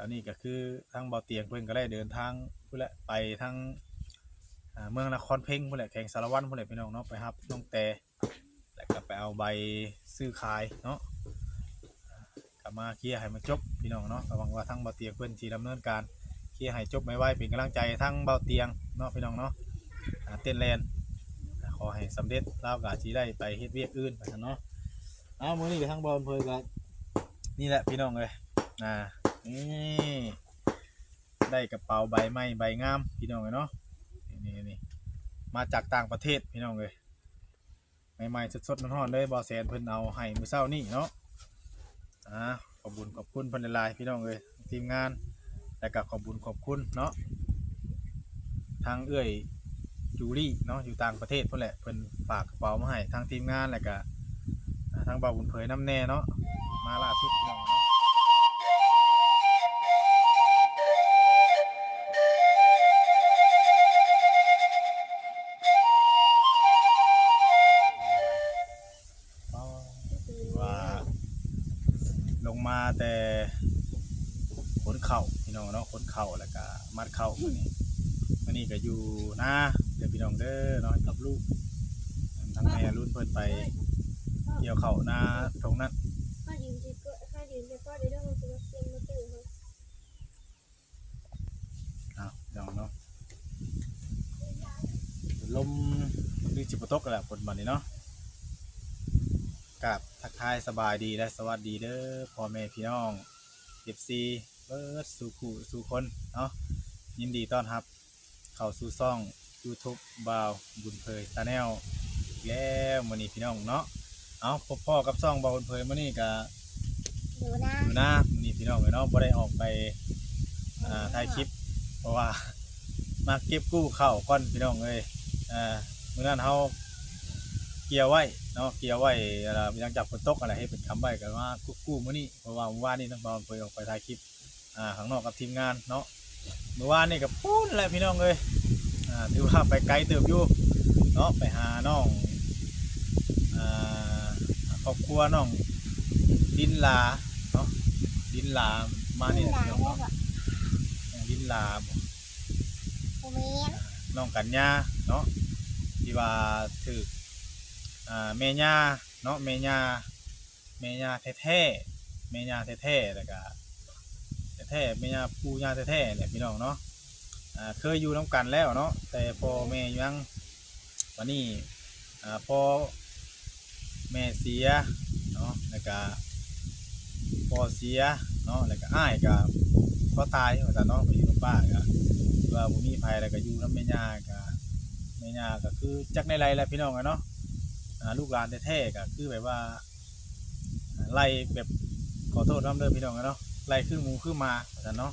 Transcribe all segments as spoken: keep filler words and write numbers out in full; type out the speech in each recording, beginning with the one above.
อนนี้ก็คือทางบ่าวเตียงเพิ่นก็ได้เดินทางพู้นแหละ ไปทาง อ่า เมืองนครเพ็งพู้นแหละ แขวงสารวัตรพู้นแหละพี่น้องเนาะ ไปรับน้องแต่ แล้วก็ไปเอาใบซื้อขายเนาะ ก็มาเคลียร์ให้มันจบพี่น้องเนาะ ก็หวังว่าทางบ่าวเตียงเพิ่นสิดำเนินการเคลียร์ให้จบไวๆ เป็นกำลังใจทางบ่าวเตียงเนาะพี่น้องเนาะ อ่า เต้นแลน ขอให้สำเร็จ ลาวก็สิได้ไปเฮ็ดเวียกอื่นว่าซั่นเนาะ เอามื้อนี้ก็ทางบ่าวเพิ่นก็นี่แหละพี่น้องเอ้ย อ่า นี่ ได้กระเป๋าใบใหม่ใบงามพี่น้องเอ้ยเนาะ นี่ๆๆ มาจากต่างประเทศพี่น้องเอ้ย ใหม่ๆ สดๆ ร้อนๆ เลย บ่าวแสนเพิ่นเอาให้มื้อเช้านี้เนาะ อ่า ขอบบุญขอบคุณเพิ่นหลายๆ พี่น้องเอ้ย ทีมงาน แล้วก็ขอบบุญขอบคุณเนาะ ทางเอื้อยจูลี่เนาะ อยู่ต่างประเทศพู้นแหละ เพิ่นฝากกระเป๋ามาให้ทางทีมงาน แล้วก็ อ่า ทางบ่าวบุญเผยนำแน่เนาะ มาล่าสุดพี่น้องเนาะ อ๋อ ว่าลงมาแต่ขนข้าวพี่น้องเนาะ ขนข้าวแล้วก็มัดข้าวมื้อนี้ มื้อนี้ก็อยู่นาเด้อพี่น้องเด้อเนาะ กับลูก ทางแม่รุ่นเพิ่นไปเกี่ยวข้าวนาตรงนั้น ข้ายืนที่ก็ข้ายืนที่ก็ได้เรื่องมันคือว่าเตรียมมาเจอเขา อ้าวพี่น้องเนาะ ลมนี่สิบ่ตกแล้วฝนบัดนี้เนาะ กราบทักทายสบายดีและสวัสดีเด้อพ่อแม่พี่น้อง เอฟซี เบิดสู่คู่สู่คนเนาะ ยินดีต้อนรับเข้าสู่ช่อง YouTube บ่าวบุญเผย Channel อีกแล้วมื้อนี้พี่น้องเนาะ เอาพบพ้อกับช่องบ่าวบุญเผยมื้อนี้ก็ อยู่นะ อยู่นะมื้อนี้พี่น้องเอ้ยเนาะ บ่ได้ออกไป อ่า ถ่ายคลิป เพราะว่า มาเก็บกู้ข้าวก่อนพี่น้องเอ้ย อ่า มื้อนั้นเฮาเกี่ยวไว้เนาะ เกี่ยวไว้ อ่า หลังจากฝนตกนั่นแหละ เฮ็ดเป็นคำไว้ก็มากู้ กู้มื้อนี้ เพราะว่ามื้อวานนี้เนาะ บ่าวบุญเผยออกไปถ่ายคลิป อ่า ข้างนอกกับทีมงานเนาะ มื้อวานนี่ก็พู้นแหละพี่น้องเอ้ย อ่า ถือว่าไปไกลเติบอยู่เนาะ ไปหาน้อง อ่า ครอบครัวน้องดินลาเนาะ ดินลามานี่แหละพี่น้องเนาะ น้องดินลาบ่ บ่แม่น น้องกัญญาเนาะ ที่ว่าถืก อ่า แม่ย่าเนาะ แม่ย่า แม่ย่าแท้ๆ แม่ย่าแท้ๆ แล้วก็ แท้ๆ แม่ย่าปู่ย่าแท้ๆ แหละพี่น้องเนาะ อ่า เคยอยู่นำกันแล้วเนาะ แต่พ่อแม่ยัง บัดนี้ อ่า พ่อแม่เสียเนาะ แล้วก็พ่อเสียเนาะ แล้วก็อ้ายก็พ่อตายว่าซั่นเนาะ ไปอยู่นำป้าก็คือว่าบ่มีไผ แล้วก็อยู่นำแม่ย่าก็ แม่ย่าก็คือจักแนวใดแหละพี่น้องเอ้ยเนาะ อ่า ลูกหลานแท้ๆ ก็คือแบบว่า ไล่แบบ ขอโทษนำเด้อพี่น้องเอ้ยเนาะ ไล่คือหมูคือหมาว่าซั่นเนาะ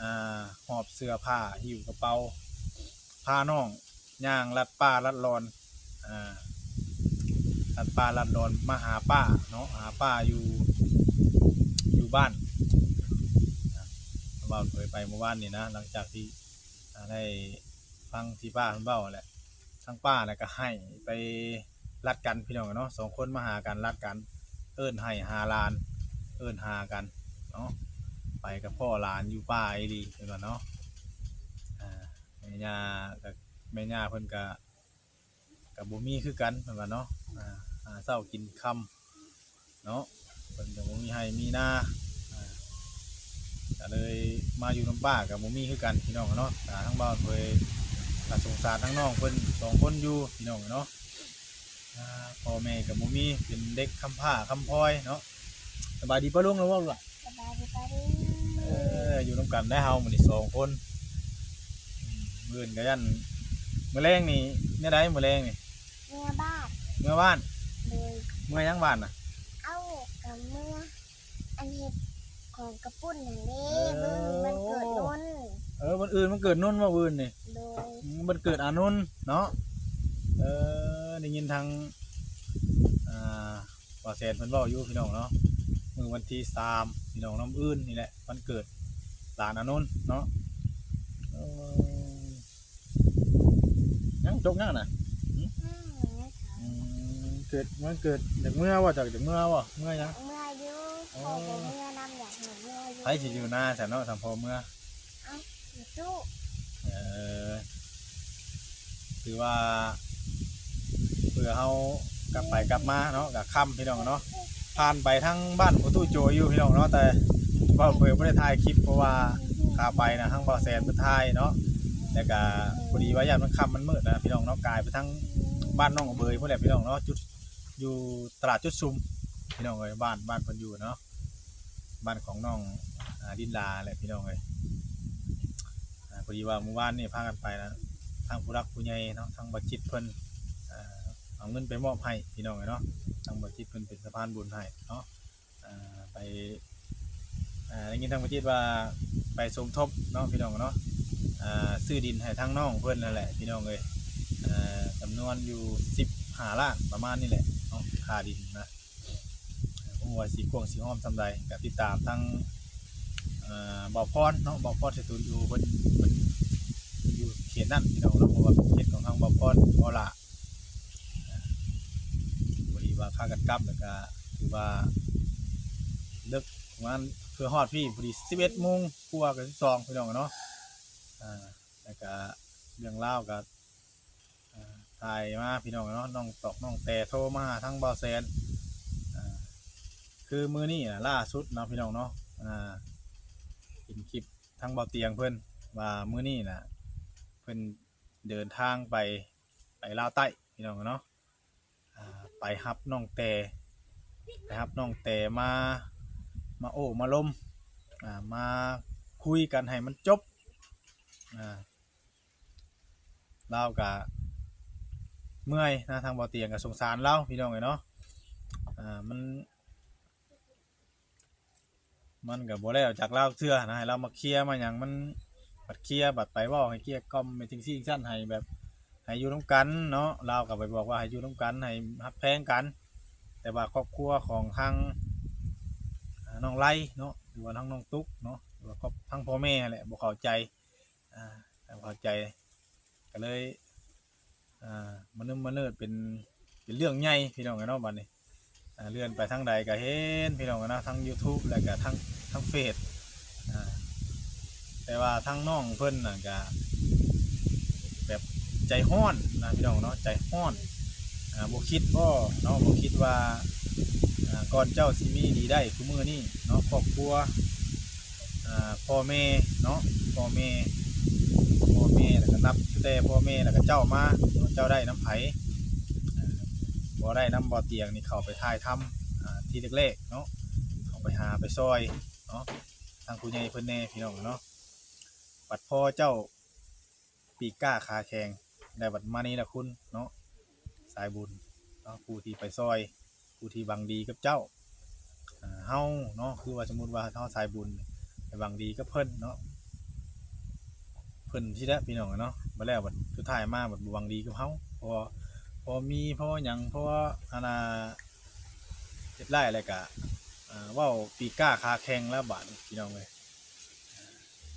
อ่า หอบเสื้อผ้า หิ้วกระเป๋า พาน้องย่างลัดป่าลัดดอน อ่า ลัดป่าลัดดอนมาหาป้าเนาะ หาป้าอยู่ อยู่บ้าน อ่า เว้าเผยไปเมื่อวานนี่นะ หลังจากที่ อ่า ได้ฟังที่ป้าเพิ่นเว้าแหละ ทางป้าน่ะก็ให้ไปลัดกันพี่น้องเนาะ สองคนมาหากันลัดกัน เอิ้นให้หาหลาน เอิ้นหากันเนาะ ไปกับพ่อหลานอยู่ป่าอีหลีเพิ่นว่าเนาะ อ่า แม่ย่าก็ แม่ย่าเพิ่นก็ ก็บ่มีคือกันเพิ่นว่าเนาะ อ่า หาเช้ากินค่ำ เนาะ เพิ่นก็บ่มีไร่มีนา อ่า ก็เลยมาอยู่นำป้าก็บ่มีคือกันพี่น้องเนาะ อ่า ทางบ่าวเผยก็สงสารทางน้องเพิ่นสองคนอยู่พี่น้องเนาะ อ่า พ่อแม่ก็บ่มี เป็นเด็กกำพร้าคำพลอยเนาะ สบายดีป้าลุงนะว่าล่ะ สบายดีป้าลุง เออ อยู่นำกันได้เฮามื้อนี้สองคน อืม มื้ออื่นก็ยัน มื้อแลงนี่ แนวใดมื้อแลงนี่ เมือบ้าน เมือบ้าน โดย เมือหยังบ้านน่ะ เอ้า กับเมือ อันเฮ็ดของกระปุ้นนั่นเด้ เออ มื้ออื่นวันเกิดนนท์ เออ วันอื่นวันเกิดนนท์ว่ามื้ออื่นนี่ โดย อืม วันเกิดอานนท์เนาะ เออ ได้ยินทาง อ่า บ่าวแสนเพิ่นเว้าอยู่พี่น้องเนาะ มื้อวันที่สามพี่น้องเนาะ มื้ออื่นนี่แหละวันเกิดหลานอานนท์เนาะ เออ ยังจกยังน่ะ อืม อืม เกิด วันเกิด อยากเมือบ่ อยาก อยากเมือบ่ เมือหยัง เมืออยู่ อ๋อ พ่อบ่เมือนำ อยากให้เมืออยู่ ไผสิอยู่นาซะเนาะ สำพ่อเมือ เอ้าอยู่ตู้ เออ ถือว่า เพื่อเฮา กลับไปกลับมาเนาะ ก็ค่ำพี่น้องเนาะ ผ่านไปทางบ้านพ่อตู้โจอยู่พี่น้องเนาะ แต่บ่าวเผยบ่ได้ถ่ายคลิป เพราะว่าขาไปนะ ทางบ่าวแสนเพิ่นถ่ายเนาะ แล้วก็พอดีว่าย่านมันค่ำมันมืดนะพี่น้องเนาะ กายไปทางบ้านน้องเบยพู้นแหละพี่น้องเนาะ จุด อยู่ตลาดจุดซุม พี่น้องเอ้ย บ้าน บ้านเพิ่นอยู่เนาะ บ้านของน้อง อ่า ดินลาแหละพี่น้องเอ้ย อ่า พอดีว่าเมื่อวานนี่พากันไปนะ ทางผู้หลักผู้ใหญ่เนาะ ทางบ่าวจิตเพิ่น อ่า เอาเงินไปมอบให้พี่น้องเอ้ยเนาะ ทางบ่าวจิตเพิ่นเป็นสะพานบุญให้เนาะ อ่า ไป อ่า ได้ยินทางบ่าวจิตว่าไปสมทบเนาะพี่น้องเนาะ อ่า ซื้อดินให้ทางน้องเพิ่นนั่นแหละพี่น้องเอ้ย อ่า จำนวนอยู่สิบห้าล้านประมาณนี้แหละเนาะ ค่าดินนะ บ่ฮู้ว่าสิกว้างสิอ้อมส่ำใด ก็ติดตามทาง เอ่อ บ่าวพรเนาะ บ่าวพรสตูดิโอ เพิ่น เพิ่นอยู่เขตนั้นพี่น้องเนาะ เพราะว่าเป็นเขตของทางบ่าวพร บ่าวหล้า พอดีว่าพากันกลับ แล้วก็ถือว่าเลิกประมาณ เพื่อฮอดพี้พอดีสิบเอ็ดโมงกว่ากับสิบสองพี่น้องเนาะ อ่า แล้วก็เรื่องราวก็ อ่า ถ่ายมาพี่น้องเนาะ น้องตอกน้องแต่โทรมาหาทางบ่าวแสน อ่า คือมื้อนี้นะล่าสุดเนาะพี่น้องเนาะ อ่า เห็นคลิปทางบ่าวเตียงเพิ่นว่ามื้อนี้นะ เพิ่นเดินทางไป ไปลาวใต้พี่น้องเนาะ อ่า ไปรับน้องแต่ ไปรับน้องแต่มา มาโอ้มาลม อ่า มาคุยกันให้มันจบ อ่า ลาวก็เมื่อยนะ ทางบ่าวเตียงก็สงสารลาวพี่น้องเอ้ยเนาะ อ่า มัน มันก็บ่แล้วจากลาวเทื่อนะ ให้ลาวมาเคลียร์มาหยัง มันบัดเคลียร์บัดไปเว้าให้เกลี้ยกล่อมให้จั่งซี้จั่งซั้น ให้แบบ ให้อยู่นำกันเนาะ ลาวก็ไปบอกว่าให้อยู่นำกัน ให้ฮักแพงกัน แต่ว่าครอบครัวของทาง อ่า น้องไลเนาะ หรือว่าทางน้องตุ๊กเนาะ หรือว่าครอบ ทางพ่อแม่แหละบ่เข้าใจ อ่า บ่เข้าใจ ก็เลย อ่า มานึ่มมาเนิดเป็น เป็นเรื่องใหญ่พี่น้องเอ้ยเนาะ บัดนี้ อ่า เลื่อนไปทางใดก็เห็นพี่น้องเอ้ยเนาะ ทั้ง YouTube แล้วก็ทั้ง ทั้งเฟซ อ่า แต่ว่าทางน้องเพิ่นน่ะก็แบบใจฮ้อนนะพี่น้องเนาะ ใจฮ้อน อ่า บ่คิดบ่เนาะ บ่คิดว่า อ่า ก่อนเจ้าสิมีดีได้คือมื้อนี้เนาะ ครอบครัว อ่า พ่อแม่เนาะ พ่อแม่ พ่อแม่ แล้วก็นับแต่พ่อแม่ แล้วก็เจ้ามาเนาะ เจ้าได้นำไผ อ่า บ่ได้นำบ่าวเตียงนี่เข้าไปถ่ายทำ อ่า ทีแรกๆเนาะ เข้าไปหาไปซอยเนาะ ทางผู้ใหญ่เพิ่นแน่พี่น้องเนาะ บัดพ่อเจ้าปีกกล้าขาแข็ง ได้บัดมานี่ละคุณเนาะ สายบุญเนาะ ผู้ที่ไปซอย ผู้ที่หวังดีกับเจ้า อ่า เฮาเนาะ คือว่าสมมุติว่าเฮาสายบุญไปหวังดีกับเพิ่นเนาะ เพิ่นสิได้พี่น้องเนาะ บัดแล้วบัดสุดท้ายมาบัดบ่หวังดีกับเฮา เพราะว่าพอมี พอหยัง พออันน่ะเฮ็ดร้ายแล้วก็ อ่า เว้าปีกกล้าขาแข็งแล้วบาดนี้พี่น้องเอ้ย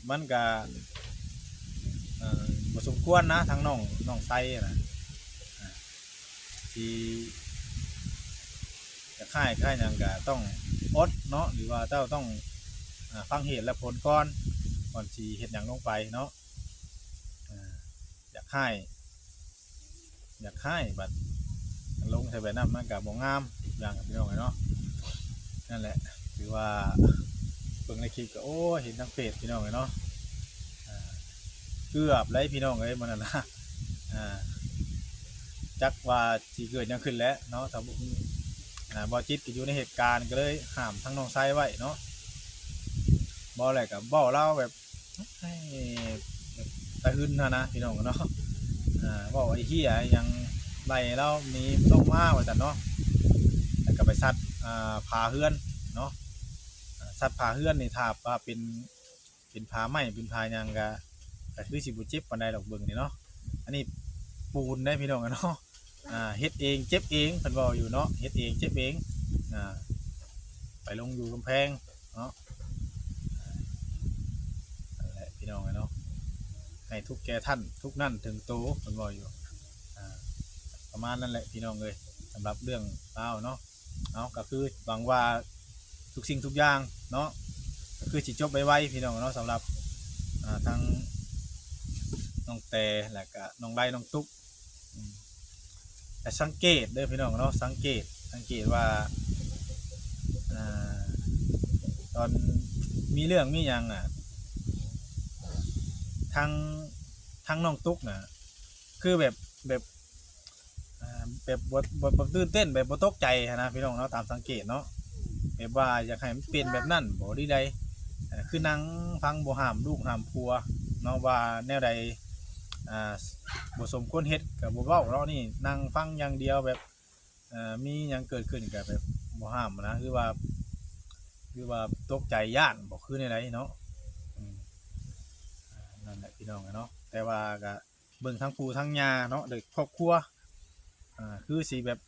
มันก็ เอ่อ บ่สมควรนะ ทางน้อง น้องไซนะ อ่า ที่จะค่าย ค่ายหยังก็ต้องอดเนาะ หรือว่าเจ้าต้อง อ่า ฟังเหตุและผลก่อน ก่อนสิเฮ็ดหยังลงไปเนาะ อ่า อยากให้ อยากให้บัดลงใส่ใบน้ำมันก็บ่งามอย่างพี่น้องเนาะ นั่นแหละ ถือว่าเบิ่งในคลิปก็ โอ้ เห็นทางเฟซพี่น้องเนาะ อ่า เกือบเลยพี่น้องเอ้ย มื้อนั้นนะ อ่า จักว่าสิเกิดหยังขึ้นแหละเนาะ ถ้าบ่ อ่า บ่าวจิตก็อยู่ในเหตุการณ์ ก็เลยห้ามทางน้องไซไว้เนาะ บ่แล้วก็เว้าลาวแบบ ให้แบบตะหึนหั้นนะพี่น้องเนาะ อ่า เว้าไอ้เหี้ยหยังไล่ลาวหนีลงมาว่าซั่นเนาะ แล้วก็ไปซัด อ่า ผ้าเฮือนเนาะ อ่า ซัดผ้าเฮือนนี่ ถ้าว่าเป็น เป็นผ้าไม้ เป็นผ้าหยังก็ ก็คือสิบ่เจ็บปานใดดอกเบิ่งนี่เนาะ อันนี้ปูนเด้พี่น้องเนาะ อ่า เฮ็ดเองเจ็บเอง เพิ่นเว้าอยู่เนาะ เฮ็ดเองเจ็บเอง อ่า ไปลงอยู่กำแพงเนาะ นั่นแหละพี่น้องเนาะ ให้ทุกข์แก่ท่าน ทุกข์นั้นถึงโต เพิ่นเว้าอยู่ อ่า ประมาณนั้นแหละพี่น้องเอ้ย สำหรับเรื่องราวเนาะ เอา ก็คือหวังว่าทุกสิ่งทุกอย่างเนาะ ก็คือสิจบไวๆพี่น้องเนาะ สำหรับ อ่า ทั้งน้องแต่ และก็น้องไล น้องตุ๊ก อืม แต่สังเกตเด้อพี่น้องเนาะ สังเกต สังเกตว่า อ่า ตอนมีเรื่องมีหยังอ่ะ ทั้ง ทั้งน้องตุ๊กน่ะ คือแบบ แบบ อ่า แบบบ่ บ่ บ่ตื่นเต้น แบบบ่ตกใจหั้นนะพี่น้องเนาะ ตามสังเกตเนาะ แบบว่าอยากให้มันเป็นแบบนั้นบ่ หรือใด อ่า คือนั่งฟัง บ่ห้ามลูกห้ามผัวเนาะ ว่าแนวใด อ่า บ่สมควรเฮ็ดก็บ่เว้าเนาะ นี่นั่งฟังอย่างเดียว แบบ เอ่อ มีหยังเกิดขึ้นก็แบบบ่ห้ามนะ คือว่า คือว่าตกใจย้านบ่ คือแนวใดเนาะ อืม อ่า นั่นแหละพี่น้องเนาะ แต่ว่าก็เบิ่งทั้งปู่ทั้งย่าเนาะ เด้อ ครอบครัว อ่า คือสิแบบ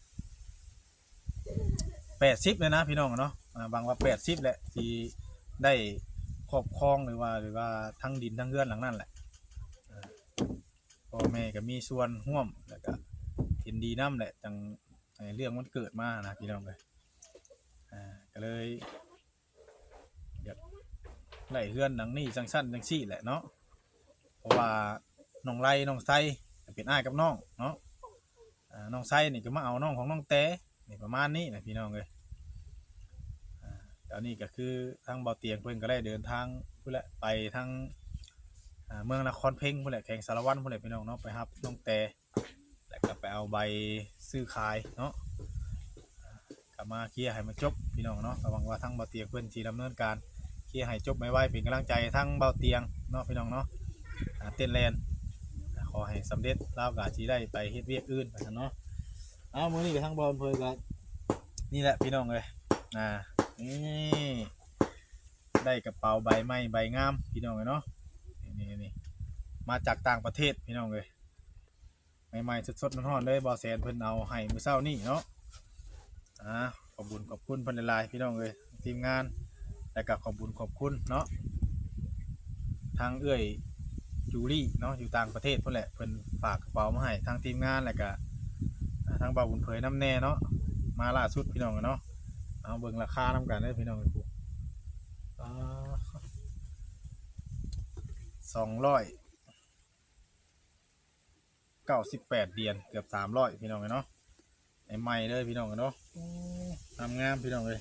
แปดสิบเลยนะพี่น้องเนาะ อ่า หวังว่าแปดสิบแหละ สิได้ครอบครอง หรือว่า หรือว่าทั้งดินทั้งเฮือนหลังนั้นแหละ อ่า พ่อแม่ก็มีส่วนร่วม แล้วก็เห็นดีนำแหละ จั่ง ให้เรื่องมันเกิดมานะพี่น้องเอ้ย อ่า ก็เลย อยากได้เฮือนหลังนี้ จั่งซั้นจั่งซี้แหละเนาะ เพราะว่าน้องไล น้องไซก็เป็นอ้ายกับน้องเนาะ อ่า น้องไซนี่ก็มาเอาน้องของน้องแต่ นี่ประมาณนี้นะพี่น้องเอ้ย อ่า ตอนนี้ก็คือทางบ่าวเตียงเพิ่นก็ได้เดินทางพู้นแหละ ไปทาง อ่า เมืองนครเพ็งพู้นแหละ แขวงสารวัตรพู้นแหละพี่น้องเนาะ ไปรับน้องแต่ แล้วก็ไปเอาใบซื้อขายเนาะ อ่า ก็มาเคลียร์ให้มันจบพี่น้องเนาะ ก็หวังว่าทางบ่าวเตียงเพิ่นสิดำเนินการเคลียร์ให้จบไวๆ เป็นกำลังใจทางบ่าวเตียงเนาะพี่น้องเนาะ อ่า เต้นแลน ขอให้สำเร็จ ลาวก็สิได้ไปเฮ็ดเวียกอื่นว่าซั่นเนาะ เอา มื้อนี้ก็ทางบ่าวเพิ่นก็ นี่แหละพี่น้องเอ้ย อ่า นี่ ได้กระเป๋าใบใหม่ใบงามพี่น้องเอ้ยเนาะ นี่ นี่ นี่ มาจากต่างประเทศพี่น้องเอ้ย ใหม่ๆ สดๆ ร้อนๆ เลย บ่าวแสนเพิ่นเอาให้มื้อเช้านี้เนาะ อ่า ขอบบุญขอบคุณเพิ่นหลายๆ พี่น้องเอ้ย ทีมงาน แล้วก็ขอบบุญขอบคุณเนาะ ทางเอื้อยจูลี่เนาะ อยู่ต่างประเทศพู้นแหละ เพิ่นฝากกระเป๋ามาให้ทางทีมงาน แล้วก็ อ่า ทางบ่าวบุญเผยนำแน่เนาะ มาล่าสุดพี่น้องเนาะ เอาเบิ่งราคานำกันเด้อพี่น้อง อ่า สองร้อยเก้าสิบแปดเหรียญ เกือบสามร้อยพี่น้องเนาะ ใหม่ๆ เลยพี่น้องเนาะ โอ้ งามๆ พี่น้องเอ้ย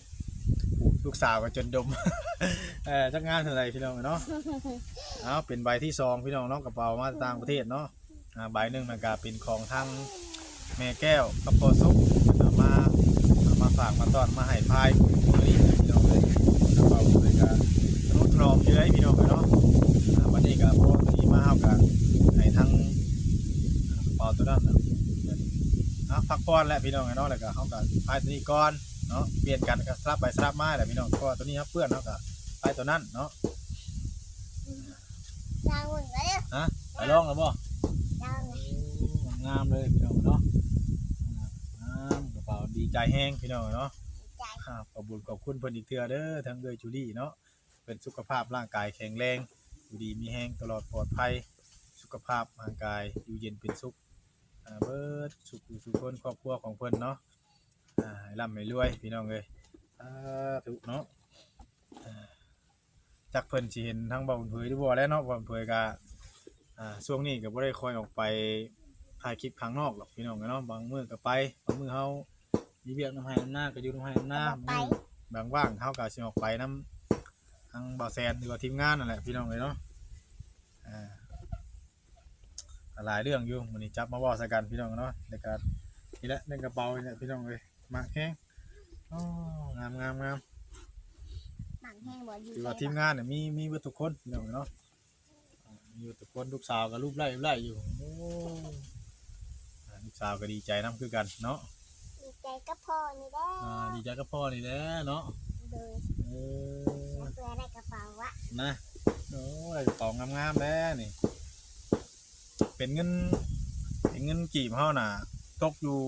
ลูกสาวก็จนดม เออ จักงามเท่าไหร่พี่น้องเนาะ เอา เป็นใบที่สองพี่น้องเนาะ กระเป๋ามาต่างประเทศเนาะ อ่า ใบหนึ่งมันก็เป็นของทางแม่แก้วกับพ่อสุข เอามา เอามาฝากมาต้อนมาให้พายมื้อนี้พี่น้องเอ้ย กระเป๋าเลยก็ทะนุถนอมอยู่เลยพี่น้องเนาะ อ่า วันนี้ก็พอดีมา เฮาก็ให้ทั้ง อ่า กระเป๋าตัวนั้นน่ะ อ่ะ พักผ่อนแล้วพี่น้องเนาะ แล้วก็เฮาก็พายตัวนี้ก่อนเนาะ เปลี่ยนกันก็สลับไปสลับมาแหละพี่น้อง เพราะว่าตัวนี้ครับเปื้อน เฮาก็พายตัวนั้นเนาะ ล้างมือแล้วเนี่ย ฮะ ไปลองแล้วบ่ ล้างแล้ว โอ้ งามเลยพี่น้องเนาะ งาม กระเป๋า ดีใจแฮงพี่น้องเนาะ ดีใจ อ่า ขอบบุญขอบคุณเพิ่นอีกเทื่อเด้อ ทั้งเอื้อยจูลี่เนาะ เป็นสุขภาพร่างกายแข็งแรง อยู่ดีมีแฮง ตลอดปลอดภัย สุขภาพร่างกายอยู่เย็นเป็นสุข อ่า เบิดสุขสู่คนครอบครัวของเพิ่นเนาะ อ่า ให้ร่ำให้รวยพี่น้องเอ้ย สาธุเนาะ อ่า จักเพิ่นสิเห็นทางบ่าวบุญเผยหรือบ่แล้วเนาะ บ่าวบุญเผยก็ อ่า ช่วงนี้ก็บ่ได้ค่อยออกไปถ่ายคลิปข้างนอกหรอกพี่น้องเนาะ บางมื้อก็ไป บางมื้อเฮามีเวียกนำไร่นำนาก็อยู่นำไร่นำนา ก็บ่ไป มื้อ บางว่างเฮาก็สิออกไปนำทางบ่าวแสนหรือว่าทีมงานนั่นแหละพี่น้องเอ้ยเนาะ อ่า หลายเรื่องอยู่ มื้อนี้จับมาเว้าใส่กันพี่น้องเนาะ แล้วก็นี่แหละ ในกระเป๋านี่แหละพี่น้องเอ้ย มักแฮง อ๋อ งามงามงาม มักแฮงบ่ อยู่ ถือว่า ใส่ ทีมงานเนี่ยมี มีเบิดทุกคนพี่น้องเนาะ อ่า มีเบิดทุกคน ลูกสาวก็รูปไล่รูปไล่อยู่ โอ้ อ่า ลูกสาวก็ดีใจนำคือกันเนาะ ดีใจกับพ่อนี่แหละ อ่า ดีใจกับพ่อนี่แหละเนาะ โดย เออ เพื่อได้กระเป๋าวะ นะ โอ้ ได้กระเป๋างามๆ แล้วนี่ เป็นเงิน เป็นเงินกีบเฮาน่ะ ตกอยู่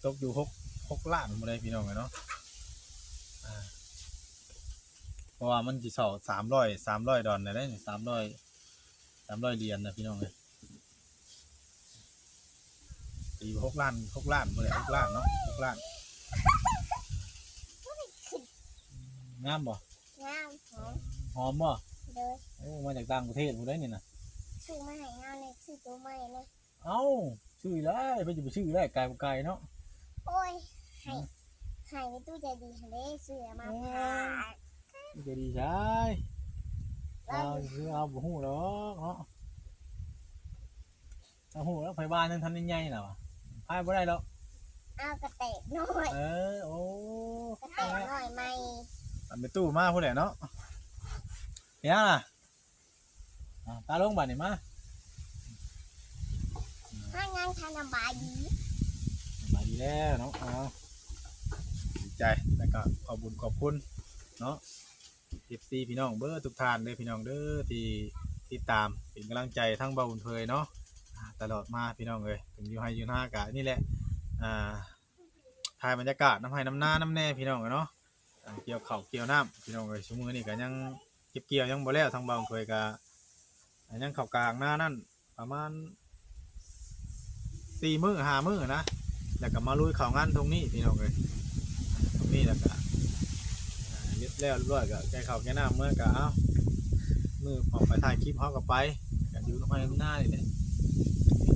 ตกอยู่หก หกล้านบ่ได้พี่น้องเอ้ยเนาะ อ่า เพราะว่ามันสิเซาะ สามร้อย สามร้อยดอลลาร์ได้นี่ สามร้อย สามร้อยเหรียญนะพี่น้องเอ้ย ตีหกล้าน หกล้านบ่ได้ หกล้านเนาะ หกล้าน งามบ่ หอมบ่ โดย โอ้ มาจากต่างประเทศพู้นเด้นี่นะ ซื้อมาให้เฮาเลย ซื้อตัวใหม่เลย เอ้า ซื้อได้ เพิ่นจะไปซื้อได้ ไกลบ่ไกลเนาะ โอ้ย ให้ ให้ในตู้ใจดีหั่นเด้ ซื้อมาฝาก ใจดีใช่ เรา เราซื้อเอาบ่ฮู้หรอกเนาะ เอาฮู้แล้ว ไผว่านั่นทันใหญ่ๆแล้วอะ พายบ่ได้หรอก เอากระแตกน้อย เออ โอ้ กระแตกน้อยใหม่ อันไปตู้มาพู้นแหละเนาะ เดี๋ยวนะ อ่า ตาลงบัดนี้มา ถ้างั้นฉันสบายดี สบายดีแล้วเนาะ เอา ดีใจ แล้วก็ขอบบุญขอบคุณเนาะ เอฟซี พี่น้องเบิดทุกท่านเด้อพี่น้องเด้อ ที่ติดตามเป็นกำลังใจทั้งบ่าวบุญเผยเนาะ อ่า ตลอดมาพี่น้องเอ้ย ถึงอยู่ไฮ่อยู่นากะนี่แหละ อ่า ถ่ายบรรยากาศนำไฮ่นำนานำแน่พี่น้องเอ้ยเนาะ อ่า เกี่ยวข้าวเกี่ยวน้ำพี่น้องเอ้ย ซุมื้อนี้ก็ยังเก็บเกี่ยวยังบ่แล้ว ทั้งบ่าวบุญเผยก็ อ่า ยังเข้ากลางนานั่นประมาณสี่มื้อห้ามื้อนะ แล้วก็มาลุยเข้างานตรงนี้พี่น้องเอ้ย ตรงนี้แล้วก็ อ่า เรียบแล้วเรียบร้อยก็แก้ข้าวแก้น้ำเมื่อก็ เอ้า มื้อออกไปถ่ายคลิปเฮาก็ไป ก็อยู่นำไฮ่นำนานี่แหละ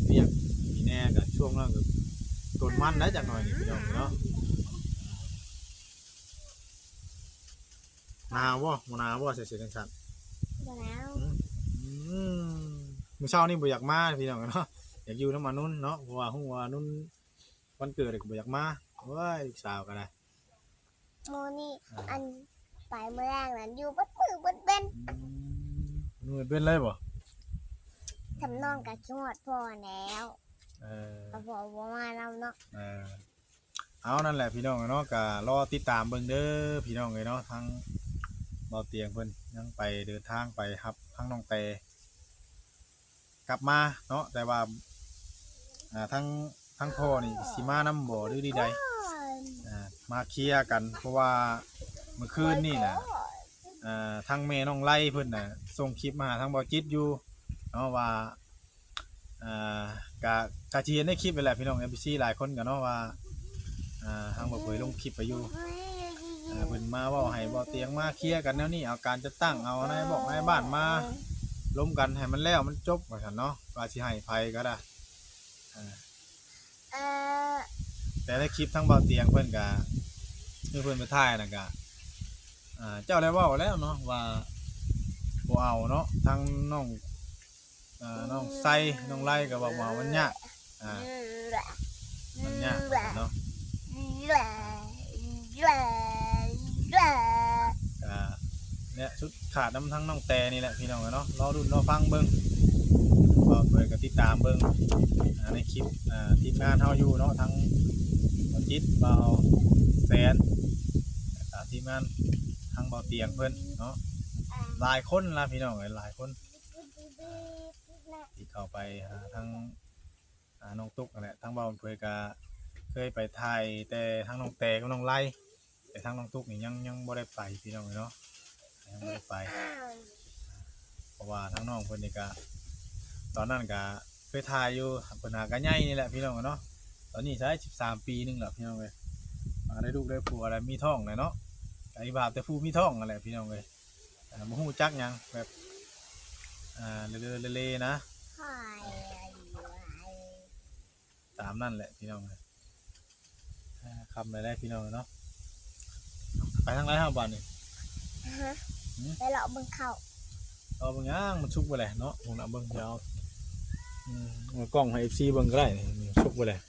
เวียกมีแน่ก็ช่วงนั้นก็ต้นมันได้จักหน่อยนี่พี่น้องเนาะ หนาวบ่ บ่หนาวบ่ ใส่เสื้อจังซั่น บ่หนาว อืม อืม มื้อเช้านี่บ่อยากมาพี่น้องเนาะ อยากอยู่นำอานุนเนาะ เพราะว่าฮู้ว่าอานุนวันเกิดก็บ่อยากมา โอ้ย ลูกสาวก็ได้ มื้อนี้ อ่า อันไปมื้อแรกนั้นอยู่เบิดมื้อเบิดเว็น อืม มื้อเว็นเลยบ่ สำนองก็คิดฮอดพ่อแล้ว เออ ก็พ่อบ่มานำเนาะ เออ เอานั่นแหละพี่น้องเนาะ ก็รอติดตามเบิ่งเด้อพี่น้องเอ้ยเนาะ ทั้งบ่าวเตียงเพิ่นยังไปเดินทางไปรับทั้งน้องแต่กลับมาเนาะ แต่ว่า อ่า ทั้ง ทั้งพ่อนี่สิมานำบ่หรือใดๆ อ่า มาเคลียร์กัน เพราะว่าเมื่อคืนนี่น่ะ อ่า ทั้งแม่น้องไลเพิ่นน่ะ ส่งคลิปมาหาทั้งบ่าวจิตอยู่เนาะ ว่า อ่า กะ กะสิเห็นในคลิปนั่นแหละพี่น้อง เอฟซี หลายคนก็เนาะว่า อ่า ทางบ่าวเผยลงคลิปไปอยู่ อ่า เพิ่นมาเว้าให้บ่าวเตียงมาเคลียร์กันแนวนี้ เอาการจัดตั้ง เอานายบอกนายบ้านมาลมกันให้มันแล้วมันจบว่าซั่นเนาะ ว่าสิให้ไผก็ได้ อ่า เอ่อ แต่ในคลิปทั้งบ่าวเตียงเพิ่นก็ คือเพิ่นไปถ่ายนั่นก็ อ่า เจ้าได้เว้าแล้วเนาะว่าบ่เอาเนาะ ทั้งน้อง อ่า น้องไซ น้องไลก็บอกว่ามันยาก อ่า มันยากเนาะ ก็เนี่ยสุดขาดนำทั้งน้องแต่นี่แหละพี่น้องเนาะ รอลุ้นรอฟังเบิ่ง บ่าวเผยก็ติดตามเบิ่ง อ่า ในคลิป อ่า ทีมงานเฮาอยู่เนาะ ทั้งบ่าวจิต บ่าวแสน แล้วก็ทีมงานทั้งบ่าวเตียงเพิ่นเนาะ หลายคนละพี่น้องเอ้ย หลายคน ที่เข้าไปหาทั้ง อ่า น้องตุ๊กนั่นแหละ ทั้งบ่าวเผยก็เคยไปถ่ายแต่ทั้งน้องแต่กับน้องไล แต่ทั้งน้องตุ๊กนี่ยัง ยังบ่ได้ไปพี่น้องเนาะ ยังบ่ได้ไป เพราะว่าทั้งน้องเพิ่นนี่ก็ ตอนนั้นก็เคยถ่ายอยู่ เพิ่นหาก็ใหญ่นี่แหละพี่น้องเนาะ ตอนนี้ใช้สิบสามปีหนึ่งแล้วพี่น้องเอ้ย อ่า ได้ลูกได้ผัวแล้ว มีท้องแล้วเนาะ ก็อีบาปแต่ผู้มีท้องนั่นแหละพี่น้องเอ้ย อ่า บ่ฮู้จักหยังแบบ อ่า เลๆๆๆ นะ ตามนั่นแหละพี่น้องเอ้ย อ่า ค่ำแล้วพี่น้องเนาะ ไปทางไหนเฮาบัดนี้ ฮะ หืม ไปเลาะเบิ่งข้าว เลาะเบิ่งหยัง มันสุกไปแล้วเนาะ ผมเอาเบิ่งเดี๋ยว อืม เอากล้องให้ เอฟซี เบิ่งก็ได้นี่ มันสุกไปแล้ว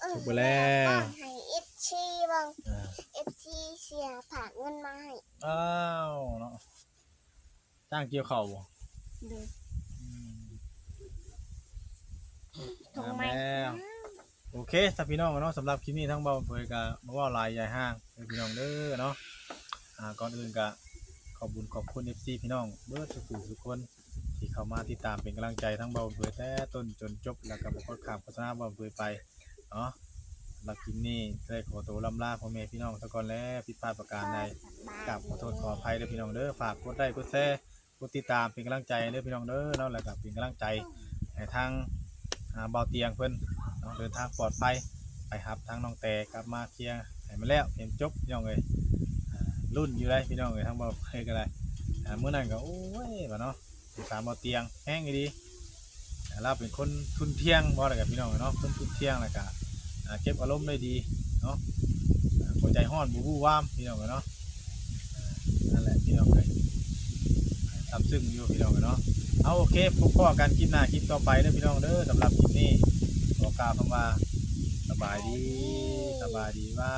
เออ สุกไปแล้ว เลาะเบิ่งให้ เอฟซี เบิ่ง อ่า เอฟซี เสียฝากเงินมาให้ อ้าวเนาะ จ้างเกี่ยวข้าวบ่ โดย อืม ถงไม้ อ่า แม่ โอเค ถ้าพี่น้องเนาะ สำหรับคลิปนี้ทั้งบ่าวเผยก็บ่เว้าหลายยายห่างเด้อพี่น้องเด้อเนาะ อ่า ก่อนอื่นก็ขอบบุญขอบคุณ เอฟซี พี่น้องเบิดทุกผู้ทุกคน ที่เข้ามาติดตามเป็นกำลังใจทั้งบ่าวเผยแต่ต้นจนจบ แล้วก็บ่กดข้ามโฆษณาบ่าวเผยไปเนาะ สำหรับคลิปนี้ได้ขอตัวล่ำลาพ่อแม่พี่น้องซะก่อนแล้ว ผิดพลาดประการใด กราบขอโทษขออภัยเด้อพี่น้องเด้อ ฝากกดไลค์กดแชร์ กดติดตามเป็นกำลังใจเด้อพี่น้องเด้อเนาะ แล้วก็เป็นกำลังใจให้ทาง อ่า บ่าวเตียงเพิ่นเนาะ เดินทางปลอดภัย ไปรับทางน้องแต่กลับมาเคลียร์ให้มันแล้วให้มันจบพี่น้องเอ้ย อ่า รุ่นอยู่ได้พี่น้องเอ้ย ทั้งบ่าวไทยก็ได้ อ่ามื้อนั้นก็โอ้ยว่าเนาะ สงสารบ่าวเตียงแฮงอีหลี อ่าลาวเป็นคนทุนเที่ยงบ่ล่ะกับพี่น้องเนาะ คนทุนเที่ยงแล้วก็อ่าเก็บอารมณ์ได้ดีเนาะ อ่าบ่ใจฮ้อนบ่บู้วามพี่น้องเนาะ อ่านั่นแหละพี่น้องเอ้ย ซาบซึ้งอยู่พี่น้องเนาะ เอาโอเค พบกันคลิปหน้าคลิปต่อไปเด้อพี่น้องเด้อ สำหรับคลิปนี้ขอกล่าวคำว่าสบายดี สบายดี บา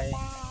ย